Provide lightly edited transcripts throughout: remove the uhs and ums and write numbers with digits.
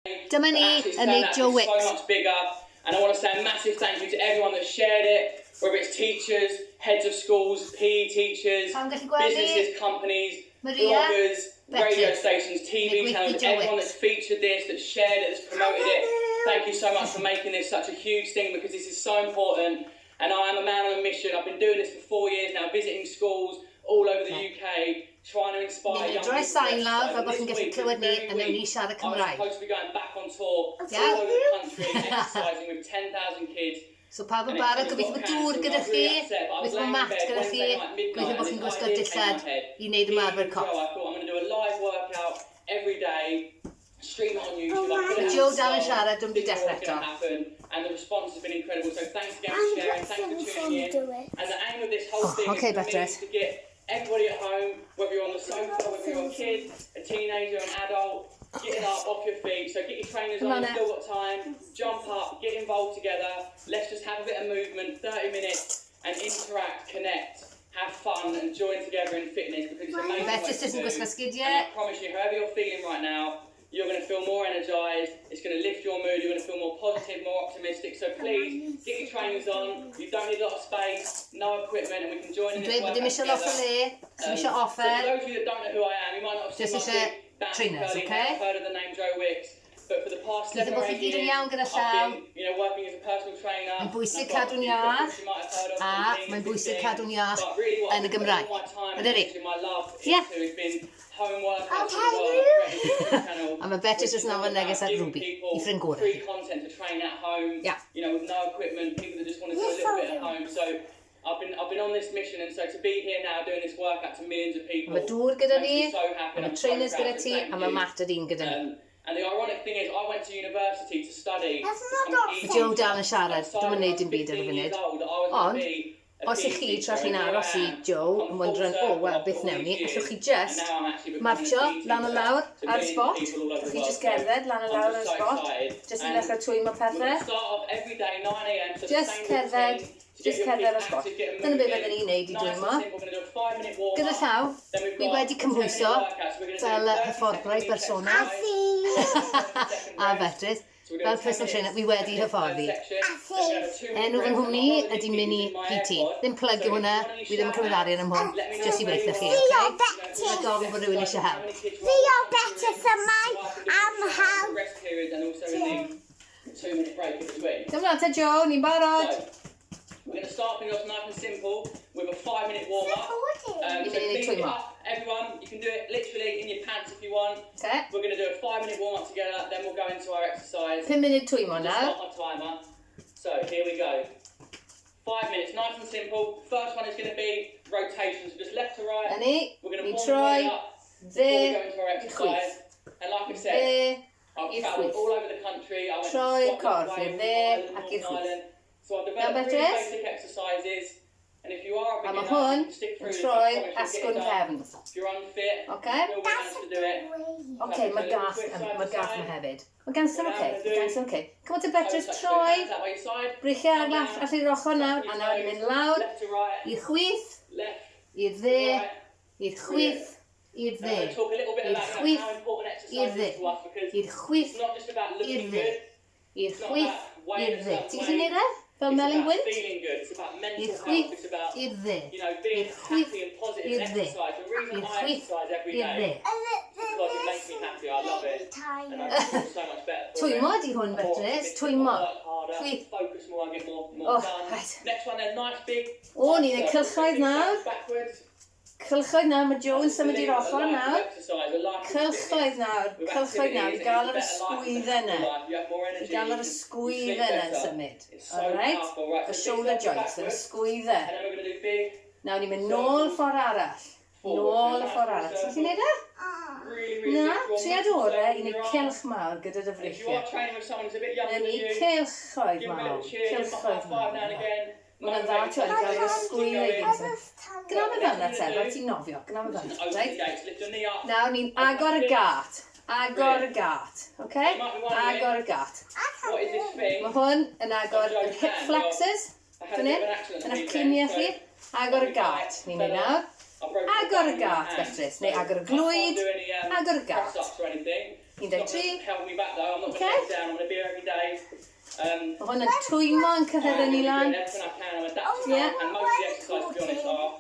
Dyma ni yn neud Joe Wicks. So much bigger, and I want to say a massive thank you to everyone that shared it, whether it's teachers, heads of schools, PE teachers, Pawb yn gallu gweld ni? businesses, companies, Maria, bloggers, radio Beatrice. stations, Neu TV gweithdy channels, Joe everyone Wicks. that's featured this, that's shared it, that's promoted it. Thank you so much for making this such a huge thing because this is so important. And I am a man on a mission. I've been doing this for four years now, visiting schools all over the UK, trying to inspire Ni'n young droi people to sain lawr exercise. fel bod And chi'n this gallu week, clywed ni this very a newn ni week, siarad I was Cymraeg. supposed to be going back on tour Yeah. all over the country, exercising with 10,000 kids. So pawb yn barod, gobeithio bod dŵr gyda chi, gobeithio bod mat gyda chi, gobeithio bod chi'n gwisgo dillad i wneud ymarfer corff. I thought I'm going to do a live workout every day, stream it on YouTube. I put it out Joe to dal yn soul, siarad, dwi'm 'di figure dechrau what's gonna eto. happen, And the response has been incredible, so thanks again And for sharing, thanks for tuning in. do it. And the aim of this whole Oh, thing okay, is for me Beatrice. to get everybody at home, whether you're on the sofa, whether you're a kid, a teenager, an adult, getting up off your feet. So get your trainers Come on, on, you've still got time. Jump up, get involved together. Let's just have a bit of movement, 30 minutes, and interact, connect, have fun, and join together in fitness because it's amazing. what Beatrice it jyst yn can do. gwisgo sgidiau. And I promise you, however you're feeling right now, you're going to feel more energized. It's going to lift your mood. You're going to feel more positive, more optimistic. So please get your trainers on. You don't need a lot of space, no equipment, and we can join in this Dweud bod dim workout eisiau lot o together. le, sim eisiau So for offer. those of you that don't know who I am, you might not have seen Just my eisiau big band trainers, curly, okay? may have heard of the name Joe Wicks, but for the past Gobeithio seven bod or chi eight gyd yn years, iawn gyda I've llaw. been, you know, working as a personal trainer. Mae'n bwysig and I've got cadw'n a few iach, books you might have heard of a from Lean mae'n bwysig 15, cadw'n iach but really what yn y I've been Gymraeg. putting all my time and Ydydi? energy and my love Ie. into has been home workouts Okay, as well. I've created a YouTube channel, A mae Beatrice which is jyst yn all anfon about neges at giving Ruby, people i ffrind gorau Free hi. content to train at home, Yeah. you know, with no equipment, people that just want to do a Yes, little bit I at do. home. So I've been I've been on this mission, and so to be here now doing this workout to millions of people. Mae dŵr gyda makes ni, me so happy. a and mae I'm so trainers proud gyda to ti, thank a mae you. mat yr un gyda ni. And the ironic thing is, I went to university to study. That's to not become a our PE Joe teacher. dal yn siarad, I decided dwi'm yn when I neud was dim byd ar y 15 years funud. old that I was gonna Ond, be a os PE ych chi, teacher, tra chi'n and here aros I i am. Joe, Come yn full wondering, circle o, wel, after beth all newn ni, these allwch chi years, just and now I'm actually becoming a martio PE lan a teacher lawr to ar y millions of spot. people all over Allwch the chi world. just gerdded lan a I'm lawr just ar y so spot, excited. just i And ddechrau twymo We're going pethau. to start off every day, 9 a.m. So Just same cerdded, routine, to just get your cerdded feet ar y spot. active, get Dyna be moving. fydden ni'n neud i Nice and dwymo. simple, we're gonna do a five-minute warm-up. Gyda llaw, Then we've wi got wedi 10-minute cymhwyso workout, so we're gonna do fel 30 hyfforddwraig second bersonol exercise, a Beatrice, So we're fel doing 10 personal trainer, minutes, wi wedi 10 minutes per hyfforddi. section. A Then we're gonna have a two-minute Enw fy break. nghwmni I've got all ydy the Mini in my PT. AirPod. Ddim plug So yw if you hwnna, want any wi ddim yn cymryd shout-outs, arian am hwn, let me know jyst i where weithio you chi, are. oce? Fi o Beatrice. Rhaid gofyn bod rhywun eisiau help. Fi o Beatrice a mae am help. Rest period and also in the two-minute break in between. Dyma te Joe, ni'n barod. So, we're going to start things off nice and simple with a five-minute warm-up. Ni'n So mynd i neud please get twymo. up, everyone. You can do it literally in your pants if you want. Te? We're going to do a five-minute warm-up together, then we'll go into our exercise. 5 munud twymo Just nawr. start my timer. So here we go. 5 minutes, nice and simple. First one is going to be rotation, so just left to right. Na ni, We're going to ni'n warm the body troi, up before we dde, go into our i'r chwith. exercise. And like I said, Dde, I've i'r travelled chwith. all over the country. I went to Troi'r Scotland, corff i'r Wales, dde Ireland, ac i'r Northern chwith. Ireland. So I've Iawn, developed really Beatrice? basic exercises. And if you are a A mae beginner, hwn you can stick yn through this. I troi promise you'll get it asgwrn done. cefn. If you're unfit, Oce? still manage to do it. Oce, mae gath, mae gath yma hefyd. Mae ganser oce, mae ganser oce. Come on to Beatrice, Toes up, troi. hands out by your side. Breichiau ar lall, allu i'r ochr nawr, a nawr ni'n mynd lawr, Left to right, i'r chwith, left, i'r dde, right. i'r chwith, i'r Now dde, we're gonna talk a little bit i'r about chwith, how important i'r exercise dde, is to us because i'r chwith, it's not just about i'r looking dde, good, i'r it's not chwith, about weighing i'r a dde. certain Ti'n gallu way, neud e? Fel it's melyn about gwynt? feeling good, it's about mental I'r health, chwith, it's about i'r dde, being i'r chwith, happy and positive i'r and dde, exercise. The reason i'r I chwith, exercise every i'r day dde. because it makes me happy, I love it. And I feel so much better for Twymo it. di hwn, I'm more Beatrice, optimistic, I twymo. work harder, Chwith. focus more, I get more Oh, done. right. Next one then, nice big O, ni'n neud circle. cylchoedd nawr. Backwards. Cylchoedd nawr, mae Joe yn symud i'r ochr nawr. Exercise, a life of Cylchoedd nawr, With cylchoedd nawr, i activities, gael yr it's a better life, ysgwyddau yna. life, you have more I energy, gael you yr can- you sleep ysgwyddau yna yn better. symud. It's so Alright? powerful, right, Y so big shoulder circle joints, yr backwards, ysgwyddau. And then we're going to do big, Nawr ni'n mynd nôl ffordd arall. Forward. Nôl y ffordd arall. Ti'n gallu neud e? really, really Na, big draw tria muscle dy orau i in wneud your arms. cylch mawr gyda dy And If you freichiau. are training with someone who's a bit Na younger ni, than you, cylchoedd give them a mawr, little cheer, give them a high cylchoedd five now and mawr. again. Mae hwnna'n dda, ti'n gweld, gael yr ysgwyddau i gyd. Gwna fe fel 'na te, fel ti'n nofio. Gwna fe fel 'na, Open the reit? gates, lift your knee up. Nawr ni'n agor y gat. Agor y gat, oce? Agor y gat. What is this thing? Mae hwn yn agor yr hip flexors. I had a Fan bit hyn, of an accident yn the eich weekend, cluniau so chi. Agor y gat, ni'n neud nawr. I broke Agor y my gat, hand, Beatrice, so neu agor y I can't glwyd. do any, Agor y gat. press-ups or anything. 1, 2, Not 3. gonna Help me back though. I'm not Okay. gonna let you down. I'm gonna be here every day. Mae hwn yn twymo yn I'm cyhyrau gonna ni be doing lan. everything I can. I'm adapting. Yeah. And most of the exercise, to be honest, are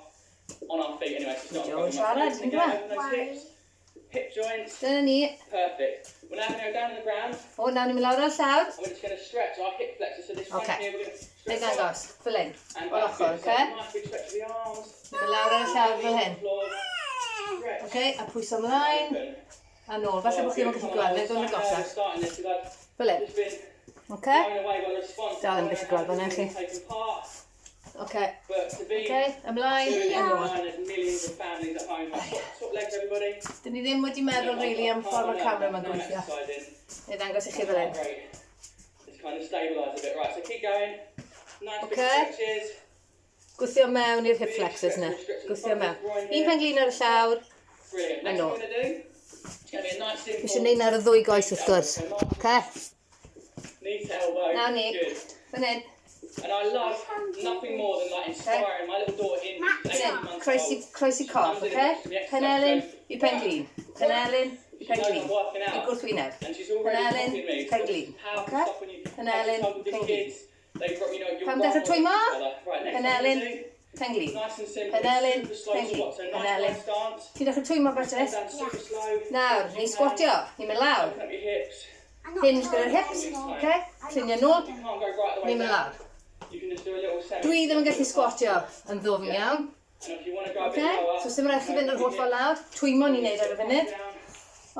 on our feet anyway. So it's not a Joe problem. siarad, Again, yn gwa? open those hips. Hip joints. Dyna ni. Perfect. We're now gonna go down to the ground. O, nawr ni'n mynd lawr ar llawr. And we're just gonna stretch our hip flexors. So this one Okay. here, we're gonna Neu stretch ddangos, fel hyn. and O'r back. ochr, So oce? nice big stretch of the arms. Ni'n mynd lawr ar y llawr fel hyn. Floor. Stretch. Oce, a pwyso ymlaen. Open. A nôl. Falle bod chi ddim yn gallu gweld, neu ddod yn agosach. Starting this, we've had Fel hyn. just been Oce? blown away by the response. Dal ddim yn gallu gweld fan hyn, chi. Taking part, Oce. but to be Oce, ymlaen, doing it a nôl. online, there's millions of families at home. Right, Swap legs, everybody. Dyn ni ddim wedi meddwl really am ffordd mae'r camera yma'n No gweithio. exercising. Neu ddangos i chi fel hyn. Great. Just kind of stabilise a bit. Right, so keep going. Nice big Okay. stretches. Gwthio mewn i'r hip flexors na. Gwthio mewn. Un pen glin ar y llawr. Brilliant. A Next nôl. thing we're going to do, it's going to be a nice simple Fi eisiau neud ar y ddwy goes wrth gwrs. Oce? knee to elbow. Nawn ni. Good. Fan hyn. And I love nothing more than like inspiring my little daughter in Fan 18 hyn. months Croesi, old. croesi corff, oce? Penelin i pen glin. Penelin i pen glin. I gwrthwyneb. And she's already Penelin, copying me. pen glin. Powerful Oce? stuff when you Penelin, exercise with these pen glin. kids. They've got, you know, you're Pam role dechrau modeling twymo? each other. Right, next thing Penelin, we're gonna do, pen glin. nice and simple, Penelin, super slow pen glin. squat. So nice Penelin. wide stance. Ti'n dechrau twymo, Beatrice? Down super slow. Nawr, ni'n sgwatio. Ni'n mynd lawr. Open up your hips. Hinge gyda'r hips, oce? Clunio nôl, You can't go right the way ni'n mynd down. lawr. You can just do a little semi. Dwi ddim yn gallu sgwatio yn ddwfn iawn. And if you want to go a bit Oce? lower, So sy'n rhaid chi fynd yr holl ffordd lawr. Twymo ni'n neud ar y funud. down,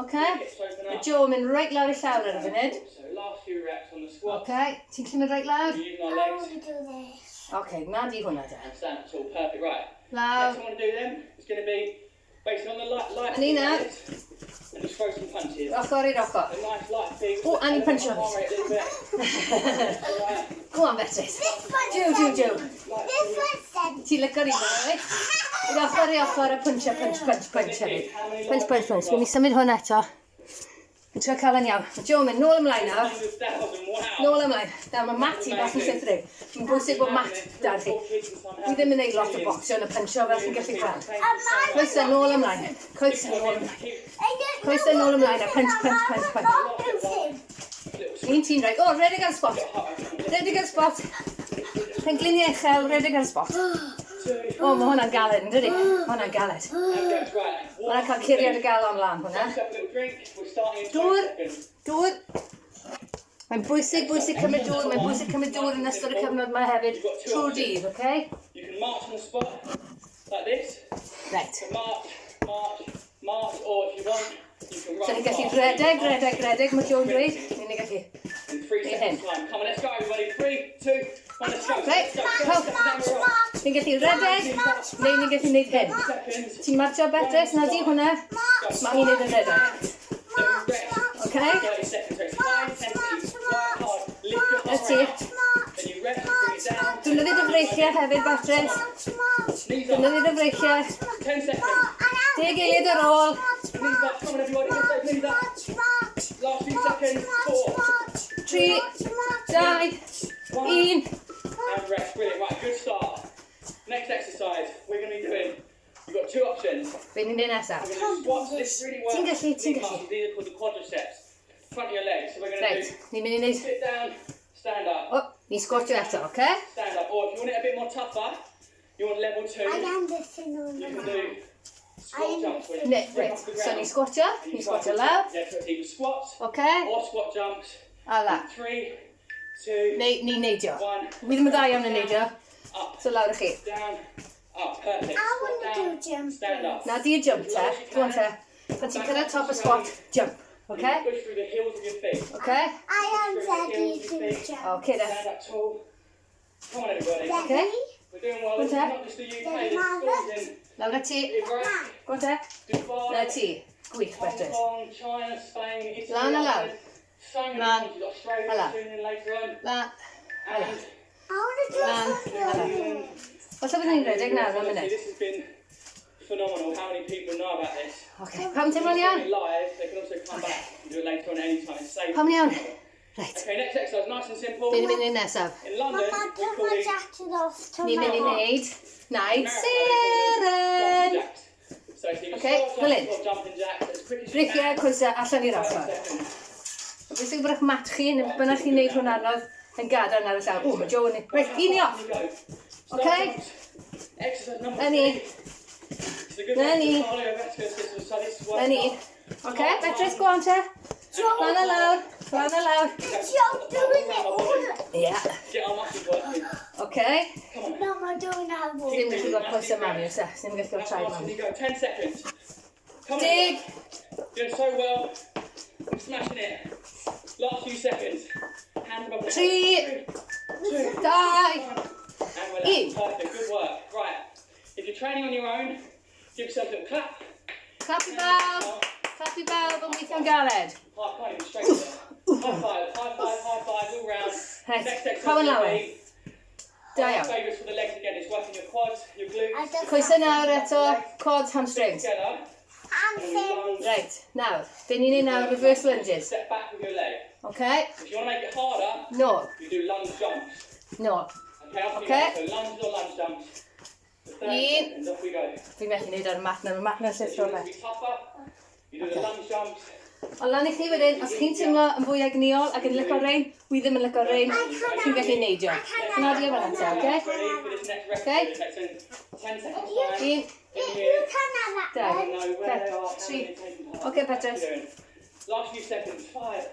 Oce? hips open Mae up. Joe yn mynd reit lawr i llawr ar y funud. So last few reps on the squat. Oce? Ti'n gallu mynd reit lawr? We're using our I legs want to do this. Oce, na di hwnna de. and stand up tall. Perfect. Right. Lawr. Next thing I want to do then is going to be basically on the light, light A ni nawr. and just throw some punches. Ochr i'r ochr. A nice light feet. Oh, and you punch Heart on. rate a little bit. Alright. Go on, Beatrice. This one's Jiw, jiw, jiw. This one's sent. Ti'n lyco'r un yna, reit? I'r ochr i ochr a punch, punch, punch, punch hefyd. Punch, punch, punch. Dwi'n i symud hwn eto. Yn trio cael yn iawn. Mae Joe yn mynd nôl ymlaen nawr. 100,000, wow. Nôl ymlaen. Nawr mae mat i bach yn llithrig. Mae'n bwysig bod mat da chi. Dwi ddim yn neud lot o bocsio yn y puncho fel chi'n gallu gweld. Coesau nôl ymlaen. Coesau nôl ymlaen. Coesau nôl ymlaen a punch, punch, punch, punch. Un ti'n rhaid. O, redeg ar y spot. Redeg ar y spot. Pengliniau uchel, redeg ar y spot. O, mae hwnna'n galed, yn dydi? Mae hwnna'n galed. Mae hwnna'n cael curiad y galon lan, hwnna. Dŵr. Dŵr. Mae'n bwysig, bwysig cymryd dŵr. Mae'n bwysig cymryd dŵr yn ystod y cyfnod yma hefyd. Trwy'r dydd, oce? You can march on the spot like this. Reit. March, march, march, or if you want, you can run. So ni'n gallu fast. redeg, redeg, redeg, mae Joe'n dweud. Ni'n gallu. In 3 Neud hyn. seconds time. Come on, let's go everybody. 3, 2, 1, let's go. Reit, Let's go. go. Ni'n gallu redeg, neu ni'n gallu neud hyn. Seconds. Ti'n marcio Beatrice, na di hwnna? Mae hi'n neud yn redeg. Okay? 30 seconds. So it's high intensity. Work hard. Lift your That's heart rate it. up. Then you rest, bring it down. Defnyddio dy freichiau hefyd, Beatrice. Knees up. Defnyddio dy freichiau. 10 seconds. 10 eiliad ar ôl. Knees up. Come on everybody. Lift those knees up. Last few seconds. 4, 3, 2, 1. And rest. Brilliant. Right, good start. Next exercise we're going to be doing. You've got two options. Be ni'n neud nesaf? We're going to do squats. This really works. Ti'n gallu, ti'n Knee gallu. muscles. These are called the quadriceps. Front of your legs. So we're going to Reit, do ni'n mynd i neud... sit down, stand up, O, ni'n sgwatio eto, oce? stand up. Or if you want it a bit more tougher, you want level 2. I am listening on You the can do squat jumps where you Ne, step reit, off the so ground. ni'n sgwatio, And you ni'n try sgwatio to- lawr, Yeah, so it's either squats oce? or squat jumps. A la. 3, 2, Neu ni'n neidio. 1. Wi ddim yn dda iawn yn neidio, Up, so lawr i chi. down, up. Perfect. I Squat wanna down, do jumping. Stand up. Na di'r jump te, go on te. Pan ti'n cyrraedd top y squat, jump, You oce? Push through the heels of your feet. Oce? I am ready to jump. Oce de. Stand up tall. Come on, everybody. Okay. Ready? We're doing well. This is Okay. not just the UK. There's schools in Lawr â ti. Iraq, Go on te. Dubai, Na ti. Gwych, Hong Beatrice. Kong, China, Spain, Italy. Lan a lawr. So many Lan. countries. Australia A lawr. tuning in later on. La. And I want to do Lan. something. Falle byddwn ni'n redeg nawr mewn munud. This has been phenomenal. How many people know about this? Oce, pam teimlo'n iawn? Live, they can also come back and do it later on any time. It's safe. Pam iawn? Reit, Okay, next exercise, nice and simple. be ni'n mynd i nesaf? In London, Mama, we put call my these jacket off to Ni'n my mynd i hot. wneud naid America, they call them seren. jumping jacks. So it's either Okay, squat fel hyn. jumps or jumping jacks as quick as you Breichiau, can. coesau, allan i'r 30 ochr. seconds. Mae'n bwysig bod eich mat chi, neu beth bynnag chi'n neud hwn anodd, yn gadarn ar y llawr. O, mae Joe yn... Reit, un i off. Here we go. Start Okay. jumps. Exercise number Na ni. three. It's a good Na one for ni. the cardiovascular system, so this is Na ni. working Oce, Beatrice, go on te. Lan a lawr, lan a lawr. Joe doing it all. Ie. Get our muscles working. Oce. Mama doing that one. Ddim gallu gweld coesau mami, oes e? Ddim gallu gweld How traed fast can mami. you go? 10 seconds. Come on. Dig. Doing so well. I'm smashing it. Last few seconds. Hands above the Tri. head. Three, two, Dau. and relax. Un. Perfect. Good work. Right. If you're training on your own, give yourself a little clap. Clap i bawb. Clap i bawb yn weithio'n galed. High, can't even straight there. High five, high five, high five, all round. Right. Next exercise Pawb yn will lawen. be Da iawn. favourites for the legs again. It's working your quads, your glutes. Coesau nawr eto, quads, hamstrings. Together. I'm saying Reit, nawr, be ni'n neud nawr, reverse lunges. Step back with your leg. Okay? If you want to make it harder, No, you do lunge jumps. no. Okay, off you Okay. go. So lunges or lunge jumps. For 30 Un. seconds, off we go. Fi'n methu neud ar y mat nawr, mae mat na'n If you llithro want it to beth. be tougher, you do the lunge jumps. Ond lan i chi wedyn, os chi'n teimlo yn fwy egnïol ac yn licio rein, wi ddim yn licio rein, chi'n gallu neidio. Nadio fel eto, oce? Ready for this next rep? Okay. Next in 10 seconds time. Un, In you here. can have that dau, one. Know where they are, how tri. many taking part. Oce, Beatrice. Doing. Last few seconds. 5.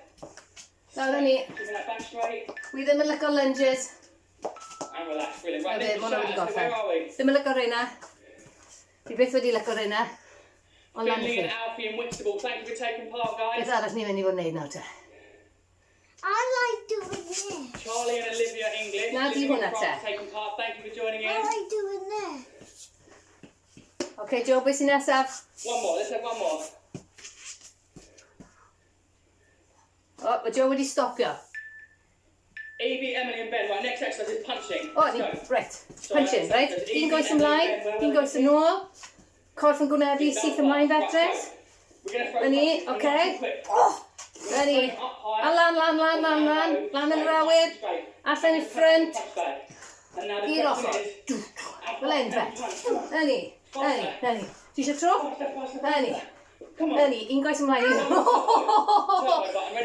Lawr â ni. Keeping that back straight Wi ddim yn licio lunges. and relax. Brilliant. Right, Na next fe, ma' hwnna wedi shout out. So gorffen. where are we? Ddim yn licio reina. Fi byth wedi licio reina. Ond lan i Finley chi. and Alfie and Whitstable. Thank you for taking part, guys. Beth arall ni'n mynd i fod yn neud nawr te? I like doing this. Charlie and Olivia English. Na, di Olivia hwnna France te. taking part. Thank you for joining I in. like doing this. Oce, Joe, beth sy'n nesaf? One more. Let's have one more. O, mae Joe wedi stopio. Evie, Emily and Ben. Right, next exercise is punching. O, Let's ni, go. reit, punching, reit? Un goes ymlaen, un goes yn ôl. Corff yn gwynebu, syth ymlaen, Beatrice. We're gonna throw Na ni, punches. oce. Quick. Na ni. A lan, lan, lan, lan, lan. Lan yn yr awyr. Allan i'r ffrynt. I'r ochr. Fel hyn, Bet. Na ni, na ni, na ni. Ti eisiau tro? Na ni. Na ni, un goes ymlaen.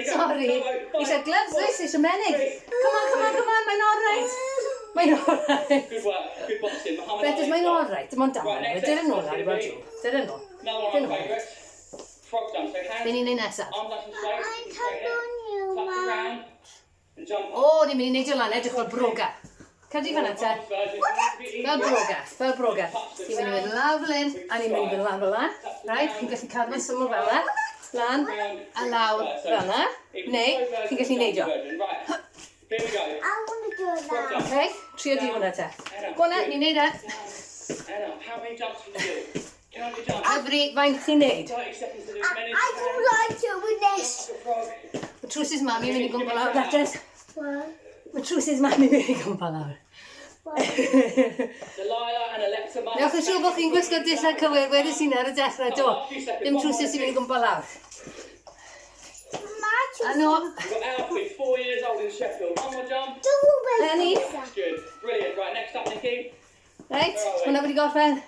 Sorry. Eisiau gloves, oes? Eisiau menig. Come on, come on, come on, mae'n alright. Mae'n alright. Good work. Good boxing. Muhammad Beatrice, Ali mae'n style. alright. Dim ond dal. Right, next Dyna nôl exercise ar i gonna weld be Joe. Dyna nôl. Another one of Dyn my nhw. favourites. Frog jump. So Be hands, ni'n neud nesaf? arms nice and straight. I straight can here. on you, Touch the Mum. ground and jump up. O, ni'n mynd i neidio lan, edrych fel broga. Cadi fan'na te. Fel broga, fel broga. Ni'n mynd i fynd lawr fel hyn, a ni'n mynd i fynd lawr fel 'na. Right, chi'n gallu cadw fe'n syml fel 'na. Lan, a lawr fel 'na. Neu, chi'n gallu neidio. Right. Here we go. I want to do that. Okay, trio di hwnna te. Go on ni'n neud e. And up. How many jumps can you do? Count your jumps. Cyfri faint chi'n neud. 30 seconds to do as many as I you do can. like doing this. Like a frog. Mae trwsus mami yn mynd i gwmpa lawr, Beatrice. One, Mae trwsus mami yn mynd i gwmpa lawr. one. Delilah and Alexa Mark. Newch yn siŵr bod chi'n gwisgo dillad cywir, wedes i ar y dechrau, do. Dim trwsus sy'n mynd i gwmpa lawr. My A no, We've got Alfie, 4 years old in Sheffield. One more jump. do Lenny. That's good. Brilliant. Right, next up, Nikki. Reit, hwnna wedi gorffen.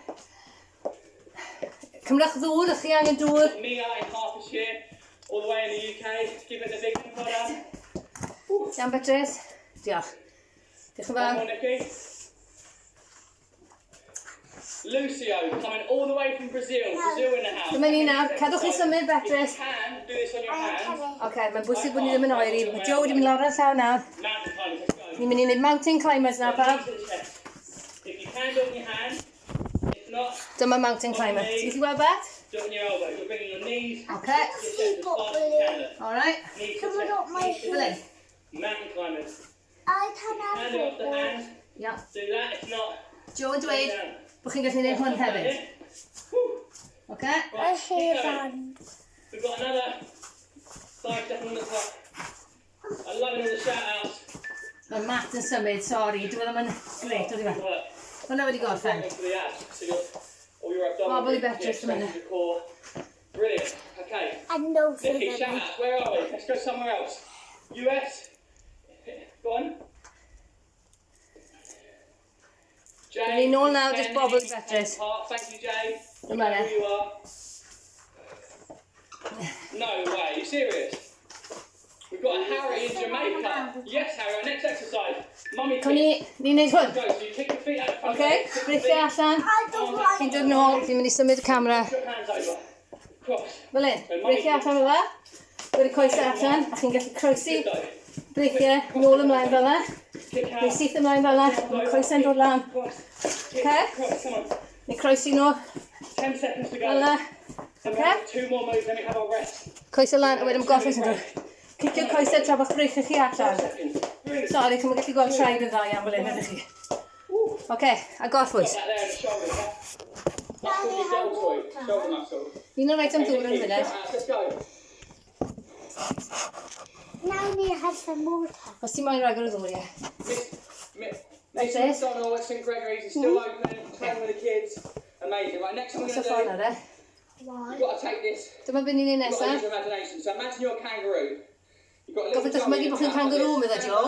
Cymrwch ddŵr, ych chi angen dŵr. Mia in Hertfordshire, all the way in the UK. Give it a big well done. Iawn, Beatrice. Diolch. Diolch yn One fawr. more, Nikki. Lucio, coming all the way from Brazil. Brazil in the house. Dyma ni nawr. Cadwch chi symud, Beatrice. If you can, do this on your hands. Oce, okay, mae'n bwysig bod ni ddim yn oeri. Mae Joe wedi mynd lawr ar llaw nawr. Mountain climbers, let's go. Ni'n mynd i wneud mountain climbers nawr, pawb. Knees to the chest. If you can, do it on your hands. If not, Dyma mountain climber. Ti'n gallu gweld Bet? do it on your elbows. You're bringing your knees Oce. to your chest as fast as you can. Look. All right. Knees to Coming chest. up my Knees to Fel chest. hyn. Mountain climbers. I can Can have do it off the football. hands. Iawn. Do that. If not, Joe yn dweud down. bod chi'n gallu gwneud hwn hefyd. Whew. Oce? A Right, keep going. hand. We've got another 5 seconds on the clock. I'm loving all the shout outs. Mae Matt yn symud, sori. Dwi ddim yn grêt, oedd i fe. Good work. Hwna wedi gorffen. For the abs. So your, all your abdominal. Wobbly Beatrice, yeah, a minute. strengthen your core. Brilliant. Okay. And no Nikki, shout scissors. outs. Where are we? Let's go somewhere else. US. Go on. Jay. Ni nôl nawr, just Ken, bobl i Beatrice. Park. Thank you, Jay. Ymlaen Who e. you are. No way, you serious? We've got a Harry in Jamaica. Yes, Harry, our next exercise. Mummy Cwn kick. ni, ni'n neud hwn. Go, so you kick your feet out in front Oce, of you. Kick your breichiau feet. allan. I don't like Chi'n dod nôl, fi'n mynd i symud y camera. Put your hands over. Cross. Fel hyn, breichiau allan fel la. Wedi coesau allan, a chi'n gallu croesi Go. breichiau nôl ymlaen fel la. Kick Neu out. syth ymlaen fel la, mae coesau'n dod lan. Cross. Kick. Okay. Cross. Come on. Neu croesi nhw 10 seconds to go. fel la. And we Okay. have two more moves, then we have our rest. Coesau lan, a wedyn gorffwys yn dod. Cicio coesau tra bod breichiau chi allan. Seconds. Three. Sori, chi'n gallu gweld traed yn dda iawn fel hyn, ydych chi? Oce, a gorffwys. That there in the shoulder, yeah? That's called your deltoid, shoulder muscle. Ni'n rhaid am ddŵr yn y funud. Shout outs, let's go. Now we have some water. Os ti moyn rhagor o ddŵr, ie. Miss That's it. McDonald at St Gregory's is still open, playing with the kids. Amazing. Right, next one we're Oes y going to ffordd do, nawr, e? Why? you've got to take this, Dyma beth ni'n ei you've got to nesaf. use your imagination. So imagine you're a kangaroo. You've got a little Gofyn dummy dychmygu in bod the chi'n cap like kangaroo, this. meddai Joe.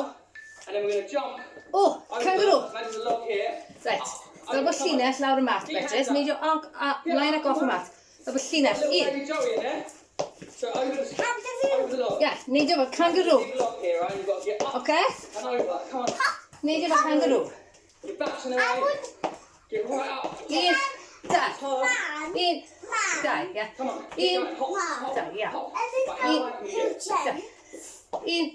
And then we're going to jump. O, over kangaroo! the- Imagine the log here. Reit, fel bod llinell lawr y mat, Beatrice. Neidio og, a, mlaen ac off y mat. Fel bod llinell, Little un. baby Joey in there. So over the log. Ie, neidio fel kangaroo. Big log here, right? You've got to get up Oce? and over. Come on. Neidio fel kangaroo. You're bouncing I away. would Get right up. Un, dau. Hard. man. Un, dau, ie. Come on. Keep Un, going. Hop, hop, dau, ie. hop. And then Right, how high can you get? jump. Un.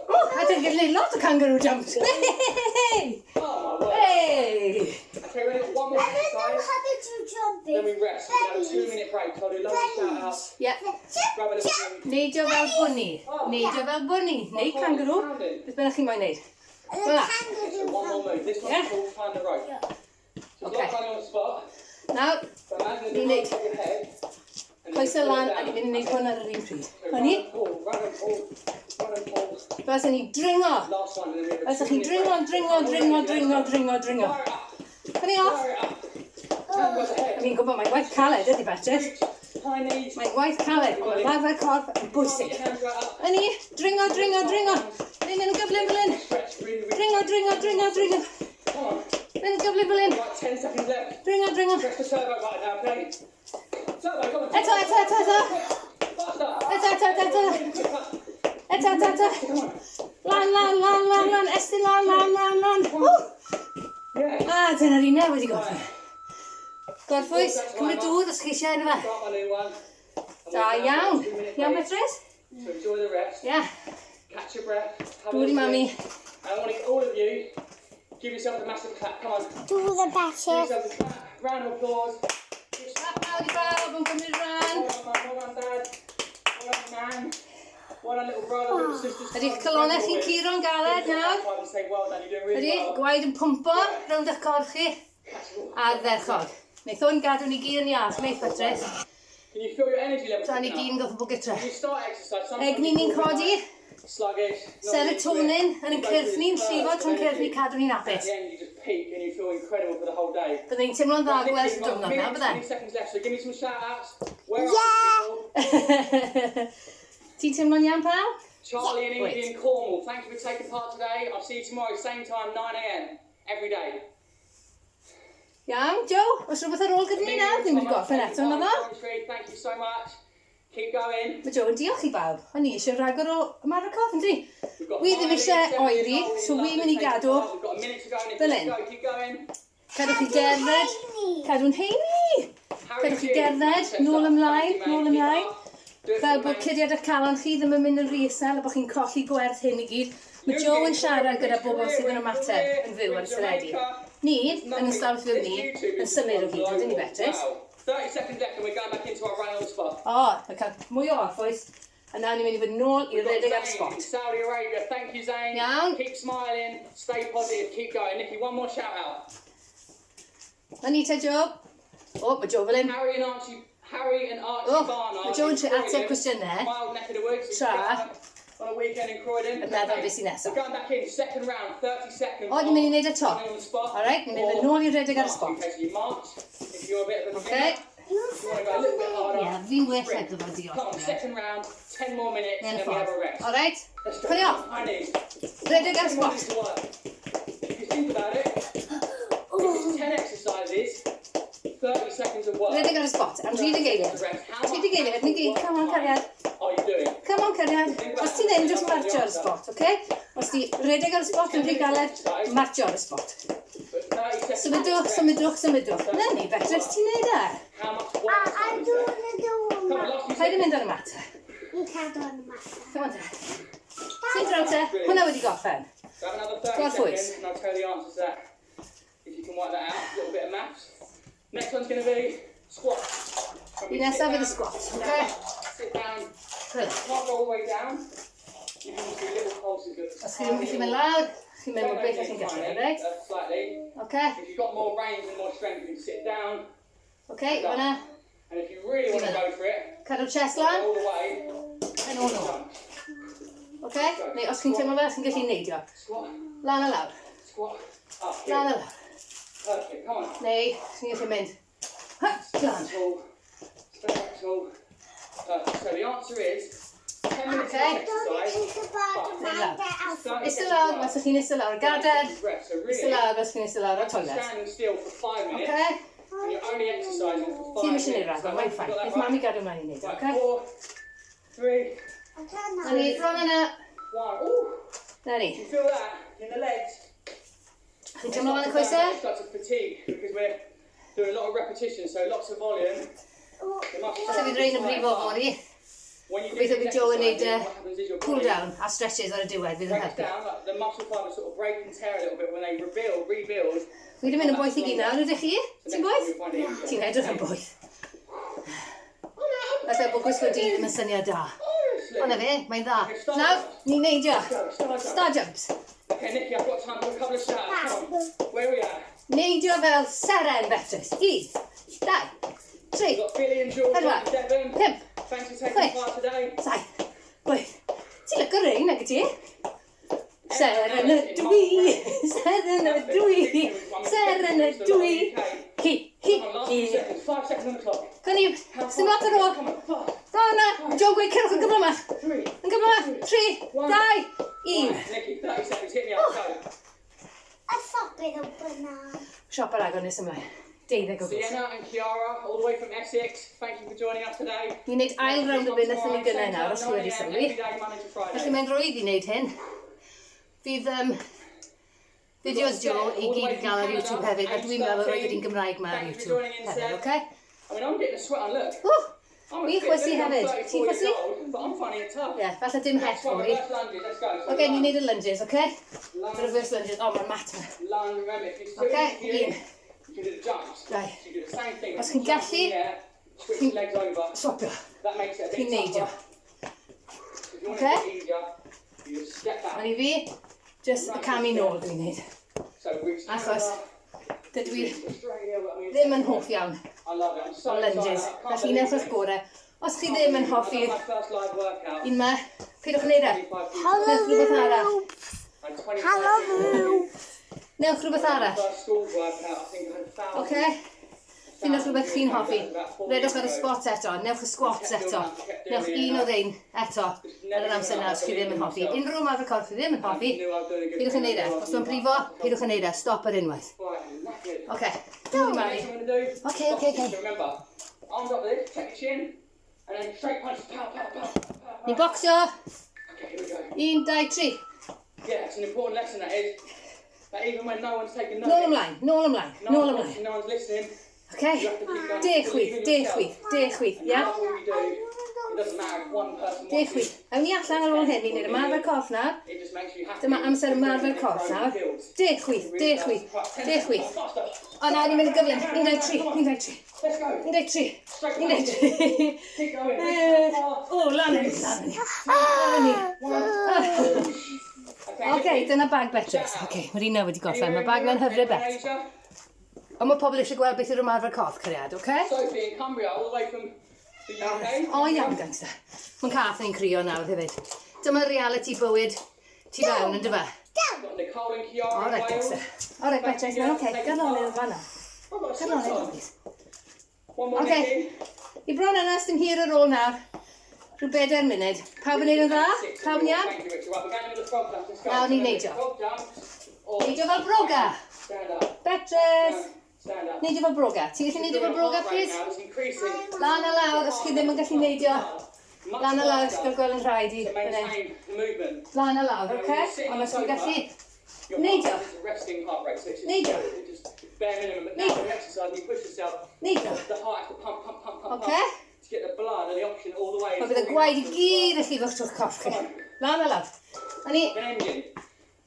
O, a dyn gallu lot o kangaroo jumps. Hey! Oh my word. Hey! Okay, we're gonna do one more I don't know exercise. how to do jumping. Then we rest. We have a 2-minute break. So I'll do loads of shout outs. Ie. Grab a little drink. Neidio fel bwni. Neidio fel bwni. Neu kangaroo. Beth bynnag chi'n moyn neud. And Fel the 'na. kangaroo One more move. This one's Yeah. called find the rope. So Okay. not running on the spot. Nawr, So imagine the Ni'n rope above your head. And then coesau you pull lan it a down. ni'n mynd i wneud hwn ar yr un pryd. So Na run ni? and pull, run and pull, run and pull. Fel sy'n ni dringo. Last one, and then we have a Fel sy'n chi'n two-minute dringo, break. dringo, dringo, dringo, dringo, dringo. Fire it up, Fyny off. fire it up. Hands across the head. Fi'n gwybod mae'n gwaith caled ydy Beatrice. High knees. Mae'n gwaith caled, ond mae ymarfer corff yn Get bwysig. your hands right up. Na ni, dringo, dringo, dringo. Mynd yn gyflym fel hyn. Stretch really, really. Dringo, dringo, dringo, dringo. Come on. Mynd yn gyflym fel hyn. Right, 10 seconds left. Dringo, dringo. Press the turbo button now, okay? Turbo, go on. Eto, eto, eto, eto. Faster. Eto, eto, eto, eto. Quicker. Eto, eto, eto. Come on. Lan, lan, lan, lan, lan. Estyn lan, lan, lan, lan. Ww! Yeah. A, dyna'r un wedi gorffen. Gorffwys, cymryd dŵr os chi eisiau yna fe. Start my new one. And Da we're now iawn. on a two-minute Iawn, break. Beatrice? So enjoy the rest. Ie. Catch your breath. Have a Dŵr i little mami. drink. And I want to get all of you, give yourself a massive clap. Come on. Do the Give better. yourself a clap. Round of applause. Clap mawr i bawb yn cymryd rhan. Well done, mum. Well done, dad. Well done, nan. Well done, little brother, little sister. Ydy'ch calonau chi'n curo'n galed nawr? Say well done, you're doing really Ydy, well. gwaed yn pwmpo rownd eich corff chi. Ardderchog. Wneith hwn gadw ni gyd yn iach, wneith Beatrice. Can you feel your energy levels? Tra ni picking gyd yn up? gorfod bod gytre. When you start exercise, sometimes Egni you ni'n feel codi, like sluggish, not serotonin into it. yn You ein go cyrff through ni'n this llifo burst of trwy'n cyrff ni energy. cadw ni'n At hapus. the end, you just peak and you feel incredible for the whole day. Byddwn ni'n teimlo'n dda Right, gweld Nicky, y we've got a diwrnod na, minute, bydden? 20 seconds left, so give me some shout outs. Where Yeah. are people? Ti'n teimlo'n iawn, pal? Charlie and Wait. Evie in Cornwall, thank you for taking part today. I'll see you tomorrow, same time, 9 a.m. every day. Iawn, Joe? Oes rhywbeth ar ôl gyda ni nawr? Ddim wedi gorffen eto, na ddo? Thank you so much. Keep going. Mae Joe yn diolch i bawb. O'n i eisiau rhagor o ymarfer corff, yn di? We've got Wi ddim Miley, eisiau 7 years oeri, old, so lovely wi'n mynd i taking gadw part. We've got a minute to go, Nicky. fel hyn. Let's go, keep going. Cadwch chi gerdded. Cadw'n heini. Harry Cadwch chi G, gerdded, Manchester. nôl ymlaen, Thank you, mate. nôl Keep ymlaen. up. Do it Fel for bod me. curiad eich calon chi ddim yn mynd yn rhy isel a bod chi'n colli gwerth hyn i gyd. Mae Joe yn siarad gyda bobl sydd yn ymateb yn fyw ar y teledu. Ni, yn ystafell fyw ni, yn symud o hyd, ydyn ni, Beatrice? Wow. 30 seconds left and we're going back into our run on the spot. O, mae cael mwy o orffwys, a nawr ni'n mynd i fod nôl i We've got redeg ar y Zayn spot. in Saudi Arabia. Thank you, Zayn. Iawn. Keep smiling, stay positive, keep going. Nicky, one more shout out. Na ni te, Joe. O, mae Joe fel hyn. Harry and Archie Oh, Barnard. mae Joe yn in trio ateb Croydon. cwestiynau. Wild neck of the woods. Tra. On a weekend in Croydon. Yn meddwl beth sy'n nesaf. We're going back in, second round, 30 seconds. O, ni'n mynd i wneud y to. Running on the spot. All right, ni'n mynd Or nôl i redeg ar y march. spot. Okay, so you march if you're a bit of a Okay. beginner. If you want to go a little bit harder. Ie, fi'n well sprint. edrych fo diolch. Come on, second round, 10 more minutes, Neu and yn y then we have ffordd. a rest. All right, Let's go. Put it off. High knees. Redeg ar y 10 more spot. minutes to work. If you think about it, if it's 10 exercises, 30 seconds of work. Rhedeg ar y spot, am 30 eiliad. 30 eiliad, ni gyd, come on cariad. Are you doing? Come on cariad. Os ti ddim, jyst marcio ar y spot, oce? Os ti redeg ar y spot yn rhy galed, marcio ar y spot. But 30 seconds Symudwch, of rest. symudwch, symudwch. Na ni, Beatrice, ti'n neud e? How much A work a time is there? dwi'n y Come on, mat. last few Paid yn seconds. mynd ar y mat. Ni'n cadw yn y mat. Come on te. Ti'n draw te, hwnna wedi gorffen. So have another 30 Gorffwys. seconds and I'll tell you the answer to that. If you can work that out, a little bit of maths. Next one's going to be squats. Un nesaf fydd y squat, oce? Sit down, Good. can't go all the way down. You can just do little pulses. But Os chi ddim yn gallu mynd lawr, chi'n mynd mor beth chi'n gallu, reit? Slightly. Oce, If you've got more range and more strength, you can sit down. oce, hwnna. And if you really want to go for it, Cadw'r chest go lan, all the way. pen ôl nôl. Jump. Oce? Neu os chi'n teimlo fel, chi'n gallu neidio. Squat, Lan a lawr, squat, up. lan a Good. lawr. Perfect. Come on. Neu, chi'n gallu mynd, ha, lan. Tall, stand up tall. Perfect. So the answer is 10 minutes Okay. of exercise. Dwi'n Ista lawr, os ydych chi'n ista lawr y gadair. Rest. So Ista really, lawr, os chi'n ista lawr y toilet. standing still for 5 minutes. Oce? And you're only exercising for Ti'n 5 eisiau neud minutes. rhagor, mae'n fine. Got that Bydd right? mami gadw mlaen i neud, Right, oce? 4, 3, Na ni, bron yna. 1. Ooh, Na ni. you feel that in the legs? Chi'n teimlo fan y coesau? Starts to fatigue because we're doing a lot of repetition, so lots of volume. The muscles Falle fydd rhain yn brifo fory. When you do Gobeithio these bydd Joe yn neud exercises, what happens is your cool body down a stretches ar y diwedd fydd yn breaks helpu. down, like the muscle fibers sort of break and tear a little bit when they rebuild. Fi wedi mynd yn boeth i gyd nawr, ydych chi? The Ti'n next boeth? time you find it easier. Ti'n edrych yn boeth. Falle bod gwisgo du ddim yn syniad da. Honestly. Ond na fe, mae'n dda. Nawr, ni'n neidio. Go, star jump. Star jumps. Okay, Nikki, I've got time for a couple of shout-outs. Come on. Where are we at? Neidio fel seren, Beatrice. 1, 2, 3, We've got Billy and George Pedwar, up in Devon. 5, Thanks for taking Chwech. part today. 7, 8. Ti'n lyco rein, nag ti? Seren ydw i, seren ydw i, seren ydw i. Hi, hi, Come on, last few hi. seconds. 5 seconds on the clock. Con i, sy'n lot ar ôl. Come on, 5, Rona, Joe gweud cerwch yn gyflymach. 3, Yn gyflymach. 3, 2, 1. Right, Nikki, 30 seconds. Hit me up. Go. A socket opener. Siop ar agor nes ymlaen. 12 o gwrs. Sienna and Kiara, all the way from Essex. Thank you for joining us today. Ni'n neud ail rownd o beth wnaethon ni gynnau nawr, os chi wedi sylwi. Every day, Monday to Friday. Felly mae'n rwydd i wneud hyn. Fydd fideos Joe i gyd i gael ar YouTube hefyd, a dwi'n meddwl roedd yr un Gymraeg ma ar YouTube hefyd, oce? I mean, I'm getting a sweat on, look. Ww! I'm a Fi'n fit chwysu dude, I'm hefyd. 34 Ti'n years chwysu? old, But I'm finding it tough. Ie, yeah, falle dim het Next one, fory. reverse lunges, let's go. So Oce, ni'n neud y lunges, oce? Lunge, Reverse lunges. O, mae'r mat ma. lunge, remember, if it's too Oce, easy for you, un. you can do the jumps. Dau. So you do the same thing. Os chi'n Jump in gallu, the air, switch your legs over. Swapio. That makes it a bit Chi'n neidio. tougher. If you want Okay. it a bit easier, you just step back. Ond i fi, just y camu nôl dwi'n neud. So reach Achos dydw i Australia, I mean, ddim yn hoff iawn I love it. I'm so o lunges. excited. I can't Felly believe newch eich it. gorau. Os chi ddim yn hoffi I done my first live workout. un ma, peidiwch wneud e. 25 Hello, Newch rhywbeth arall. and 25 Hello. Newch rhywbeth arall. First school workout, I think I had 1,000. Oce? Ffindiwch rhywbeth chi'n hoffi. Redwch ar y squat eto, newch y squats eto. Newch un o rein eto ar yr amser na os chi ddim yn hoffi. Unrhyw ymarfer corff chi ddim yn hoffi, peidiwch yn neud e. Os mae'n brifo, peidiwch yn neud e. Stop ar unwaith. Right, I'm knackered. Oce, nôl i Mari. Next one we're gonna do. Okay, okay, okay. So remember, arms up like this, check your chin, and then straight punch, pow, pow, pow, pow, Ni'n pow. bocsio. Okay, here we go. 1, 2, 3. Yeah, it's an important lesson that is. That even when no one's taking notice, Nôl ymlaen, nôl ymlaen, no nôl one's ymlaen. watching, no one's listening, Oce? you have to keep going. De Believe chwith, in de yourself. chwith, de chwith, And ia? love what you do. It doesn't matter if one person De watches. chwith. Awn ni allan ar ôl hyn, ni'n neud ymarfer corff nawr. It just makes you happy. Dyma amser ymarfer corff nawr. De chwith, de chwith, de chwith. O na, ni'n mynd yn gyflym. 1, 2, 3, 1, 2, 3. Let's go. 1, 2, 3, 1, 2, 3. Keep going. O, lan yn ni, lan yn ni. Lan yn ni. Oce, dyna bag Beatrice. Oce, mae'r un na wedi gorffen. Mae bag na'n hyfryd Bet. Ond mae pobl eisiau gweld beth yw'r ymarfer corff, cariad, oce? Sophie in Cumbria, all the way from the UK. O, iawn, gangster. Mae'n cath ni'n crio nawr hefyd. Dyma reality bywyd tu fewn, yn dyfa? Got Nicole and Kiara All in right, Wales. gangster. All right, Beatrice, mae'n oce. Gad lonydd yn fan'na. I've got a Gad sweat lonydd, on. please. One more, Okay. Nikki. I bron yna, dim hir ar ôl nawr. Rhyw 4 munud. Pawb yn neud yn dda? Six. Pawb yn iawn? Thank you, Richard. Right, we're going in with the frog jumps. Let's go. Nawr ni'n neidio. Frog jumps or Neidio fel broga. stand up. Beatrice. Neidio fel broga. Ti'n gallu neidio fel broga, plîs? Lan a lawr, os chi ddim yn gallu neidio. Lan a lawr, chi'n gael gweld yn rhaid i. Fan hyn. Lan a lawr, oce? Ond os chi'n gallu neidio. Neidio. Neidio. Neidio. Oce? Mae bydd y gwaed i gyd yn llifo'ch trwy'ch corff chi. Lan a lawr. A ni.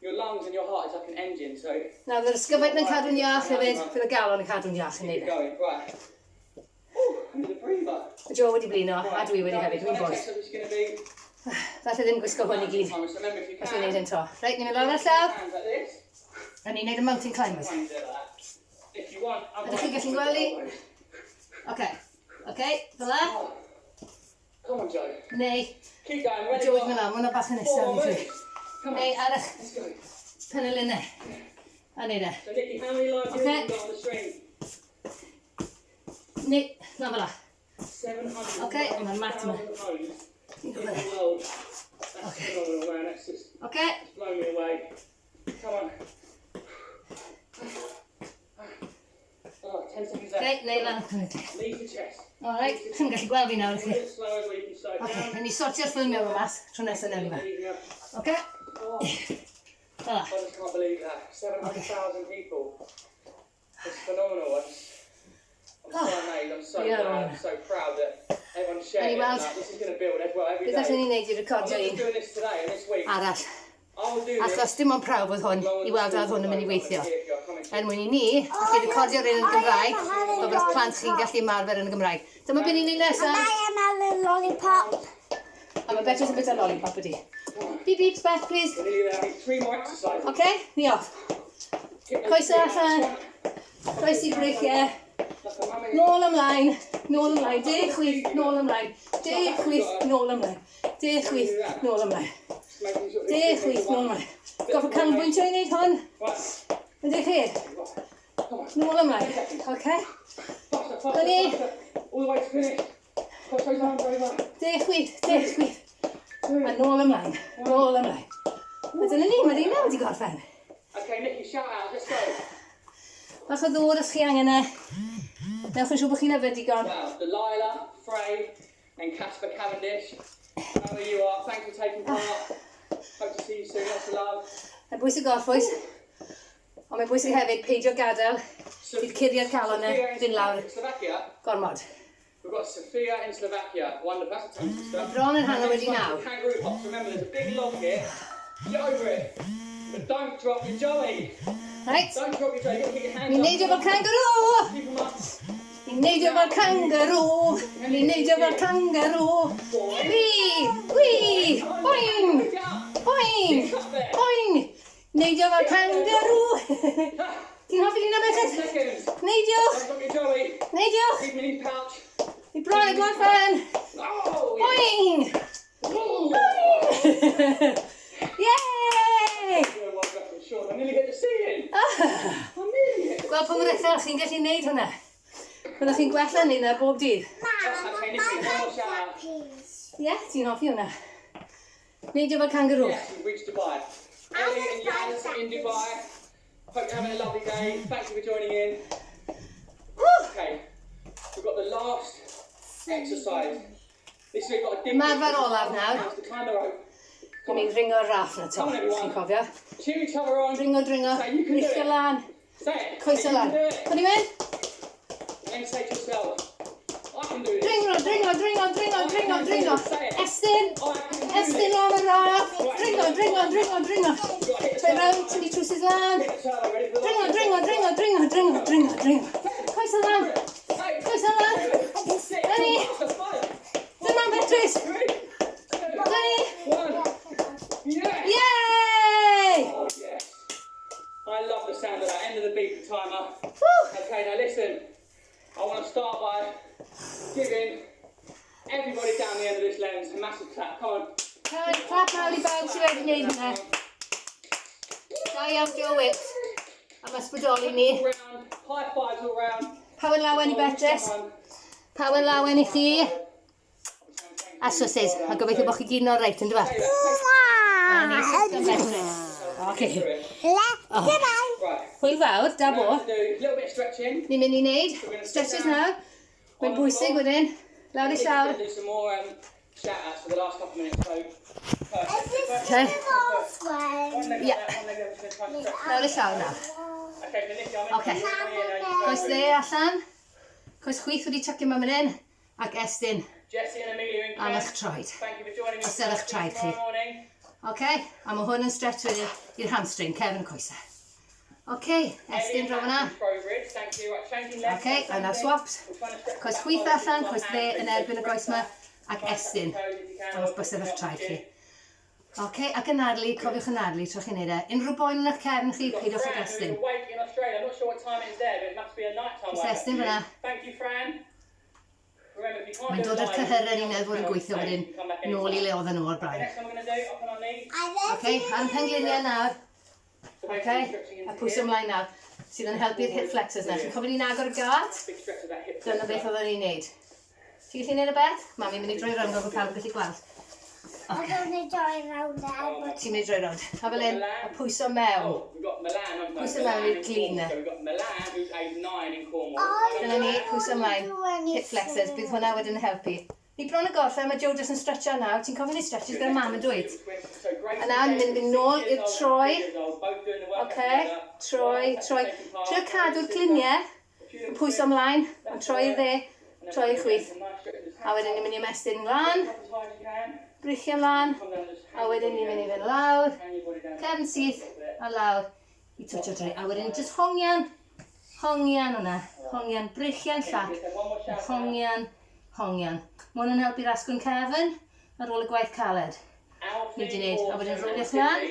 Your lungs and your heart is like an engine, so... Nawr, fydd yr ysgyfaint yn cadw'n iach hefyd, fydd y galon yn cadw'n iach yn neud e. Mae Joe wedi blino, a dwi wedi hefyd, dwi'n boeth. Falle ddim gwisgo hwn i gyd, os fi'n neud hyn to. Reit, ni'n mynd lawr ar llaw. A ni'n neud y mountain climbers. Ydych chi'n gallu'n gweld i? Oce, oce, fel la. Neu, Joe wedi mynd lawr, mae hwnna bach yn isel i fi. Neu ar eich penelinnau. A neud e. Oce. Neu, na fel la. Oce, mae'r mat yma. Oce. Oce. Oce, neu lan. Alright, chi'n gallu gweld fi nawr chi. Oce, rhaid ni sortio'r ffilmio yma mas, tro nesaf newn ni fe. Oce? Fel la. I just can't believe that. 700,000 people. It's phenomenal. I'm so amazed. I'm so Yeah. glad. I'm so proud that everyone's sharing Any it. weld? Like, this is going to build as well every Beth day. allwn ni wneud i I'm recordio not just un doing this today and this week. arall? I will do this. Achos dim ond prawf oedd hwn i weld a oedd hwn yn mynd i weithio. Er mwyn i ni allu recordio'r un yn y Gymraeg, fel bod eich plant chi'n gallu ymarfer yn y Gymraeg. Dyma beth ni'n neud nesaf. I am a lollipop. A mae Betrys yn bit o lollipop ydi. Beep beeps, Beth, please. We're nearly there. I need three more exercises. Oce, ni off. Kick those Coesau feet out. allan. Croesi breichiau. Like a mummy. Nôl ymlaen, nôl ymlaen, de chwith, nôl ymlaen, de chwith, nôl ymlaen, de chwith, nôl ymlaen, Just making sure de this chwith, nôl ymlaen. Goffa canolbwyntio i wneud hwn, Right. ydych chi? Come on. Nôl ymlaen, oce? Faster, faster, Dyna ni. faster. All the way to finish. Cross those arms over. De chwith, de chwith. A nôl ymlaen, nôl ymlaen. A dyna ni, mae rheina wedi gorffen. Okay, Nikki, shout out. Let's go. Bach o ddŵr os chi angen e. Newch yn siŵr bod chi'n yfed digon. Wow, Delilah, Frey, and Casper Cavendish. Know where you are. Thanks for taking part. Hope to see you soon. Lots of love. Mae'n bwysig gorffwys, ond mae'n bwysig hefyd peidio gadael i'r curiad calon e Sophia in fynd lawr Slovakia. gormod. We've got Sophia in Slovakia. Wonderful. That's a tongue twister. Bron yn hanner Next wedi one's naw. the Kangaroo hops. Remember, there's a big log here. Get over it. But don't drop your joey. Reit, Don't drop your joey. You've got to keep your hands ni'n up. neidio fel kangaroo! Keep 'em up. Ni'n neidio fel kangaroo! Ni'n neidio fel kangaroo! Wee! Wee! Boing! Get up. Boing! Get up there. Boing! Neidio fel kangaroo! Ti'n hoffi hynna, Bethan? Seconds. Neidio! Don't drop your joey. Neidio! Keep 'em in his pouch. Ni bron yn gorffen! Oh, yeah. Boing! Ooh. Boing! Yay! Yeah, well done, sure. I nearly hit the ceiling. I nearly hit the Gweld pa mor uchel chi'n gallu neud hwnna. Byddwch chi'n gwella ni na bob dydd. Mum, Okay, I Nikki, one more like shout that out. piece. Ie, yeah, ti'n hoffi hwnna. Neidio fel kangaroo. Yes, we've reached Dubai. Ellie and Yaz in Dubai. Hope you're having a lovely day. Thank you for joining in. Woo! Okay, we've got the last exercise. This is we've got a dip. Ymarfer olaf nawr. To climb the rope. Dwi'n mynd ringo'r raff na to, chi'n cofio? Cheer each other on. Dringo, dringo, Say, you can do rithio it. lan, Say it. coesau Say you lan. can do it. Pwn i'n mynd? And then say to yourself, I can do this. Dringo, dringo, dringo, dringo, dringo, dringo. Estyn, I can do estyn this. lan y raff. Dringo, dringo, dringo, dringo. You've got to hit the Troi turbo. rownd, tynnu trwsus lan. Hit the turbo. Ready for the Dringo, last dringo, dringo, dringo, dringo, dringo, dringo. Coesau lan, Eight, coesau lan. seven, six, Ready? five, Dyma Beatrice. three, two, Dyna ni. one. Yeah. Yay! Oh, yes. I love the sound of that. End of the beat timer. Woo! Okay, now listen. I want to start by giving everybody down the end of this lens a massive clap. Come on. Clap, clap mawr i bawb sydd wedi gwneud hwnna. Da iawn Joe Wicks. Am ysbrydoli ni. All round, high fives all round. Power lawen i Beatrice. Power lawen i chi. A swsys. A gobeithio bod chi gyd yn reit, yn dweud? Mwah! Beatrice. Okay. Get through it. Le, goodbye. Right. Hwyl fawr, da bo. Now we're gonna do a little bit of stretching. Ni'n mynd i wneud stretches nawr. Mae'n bwysig wedyn. Lawr i We're llawr. gonna do some more shout outs for the last couple of minutes. So, perfect. Is this Okay. the last one? One leg Yeah. up, one leg up, just gonna try and stretch. Lawr i llawr nawr. Okay, so Nikki, I'm Okay. in. Coes dde allan. Coes chwith wedi tucio mewn fan hyn. Ac estyn Jesse and Amelia in am Kent. eich troed. Thank you for joining me. Os ydych traed chi. Tomorrow morning. OK, a mae hwn yn stretch wedyn i'r hamstring, cefn y coesau. OK, estyn draw fyna. Trowbridge, thank you. Right, changing legs. OK, a nawr swaps. We're trying to stretch Coes the back chwith part of allan, the coes dde yn hamstring, so erbyn y goes yma, ac try and touch estyn the toes if you can, am eich or bysedd eich up traed the chi. chin. OK, ac anadlu, cofiwch anadlu tra chi'n neud e. Unrhyw boen yn eich cefn chi, We've got peidiwch ag Fran, who's estyn. awake in Australia. I'm not sure what time it is there, but it must be a night time Just wake up estyn for you. fan'na. Thank you, Fran. Remember, if you can't Mae'n do it dod â'r live, cyhyrau ni'n you meddwl bod yn can gweithio come wedyn back nôl i anytime. le oedden nhw o'r The blaen. next one we're going to do, up on our knees. OK, ar y pengliniau nawr. So OK, basically stretching a into pwyso here. ymlaen nawr, sydd yn helpu'r hip flexors na. Chi'n cofio ni'n agor y gât? Big stretch of that hip Dyna beth flexor. oedden ni'n neud. Ti'n gallu neud y beth? Mami'n mynd i droi rownd fel bod pawb yn gallu gweld. I'm going to join round there. Ti'n mynd i droi rownd. A fel hyn, a pwyso mewn. Oh, we've got Milan, haven't we? Pwyso mewn Milan i'r in glin Cornwall. na. So we've got Milan, who's age 9 in Cornwall. Dyna ni, pwyso ymlaen. Hip flexors, bydd hwnna wedyn yn helpu. Ni bron y gorffen, mae Joe jyst yn stretcho nawr. Ti'n cofio ni stretches gyda mam yn dweud? A nawr ni'n mynd nôl i'r troi. OK, troi, troi. Trio cadw'r gliniau, yn pwyso ymlaen, ond troi i'r dde, troi i'r chwith. A wedyn ni'n mynd i ymestyn lan, breichiau ymlaen, a wedyn ni'n mynd i fynd lawr, cefn syth, a lawr i twtio troi. A wedyn just hongian, hongian hwnna, hongian, breichiau'n llac, hongian, hongian. Mae hwn yn helpu'r asgwrn cefn ar ôl y gwaith caled. Ni 'di neud, a wedyn roliwch mlaen.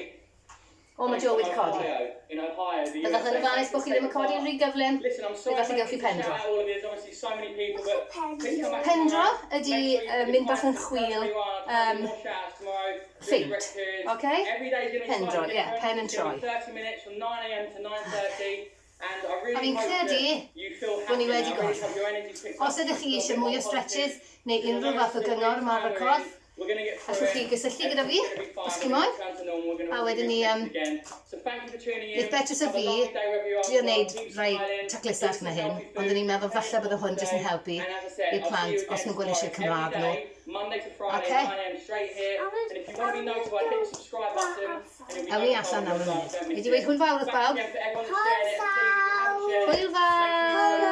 O, mae Joe wedi codi. Byddwch yn ofalus bod chi ddim yn codi'n rhy gyflym. Listen, I'm sorry Neu falle gewch chi to shout pendro. out all of you. There's obviously so many people, but please come back Pendro tomorrow. ydi, Make sure you put mynd bach yn your chwil, time you are. I'll try and do more shout-outs tomorrow. Do the feint, rest periods. okay? Every day's gonna be Pendro, slightly yeah, different. pen and It's gonna be troi. 30 minutes from 9 a.m. to 9:30. And I really A fi'n hope credu that you feel bod ni happy wedi now. I really gorffen. hope your energy's picked up. Os ydych chi Feel a eisiau bit mwy o more stretches positive. neu unrhyw fath o gyngor ymarfer corff, We're gonna get through allwch chi it. gysylltu gyda fi, Everything's gonna be fine. os chi We're moyn. gonna return to normal. We're gonna A wedyn ni, So thank you for tuning in. Neith Betrys a Have a fi lovely day wherever you are drio as well. wneud Keep rai smiling. taclusach Eat na some hyn, healthy ond o'n i'n food. meddwl falle bydde hwn jyst yn helpu And as I said, i'r I'll see plant you os again nhw'n gweld eisiau tomorrow, Cymraeg nhw. every day, Monday to Friday, Okay. 9 a.m. straight here. And if you want to be notified, hit the subscribe button. And you'll be Awn ni notified allan when nawr we're yn live. munud. Don't Fi miss 'di weud it. hwyl fawr wrth Thank bawb. you again for everyone that's shared it. Please, if you haven't shared it, Hwyl fawr!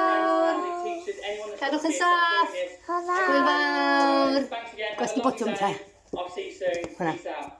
family, teachers, anyone that's Cadwch yn got kids that's saff. doing this. Hwyl fawr! Thanks again. Have Gwasgu a lovely botwm day. te. I'll see you soon. Hwnna. Peace out.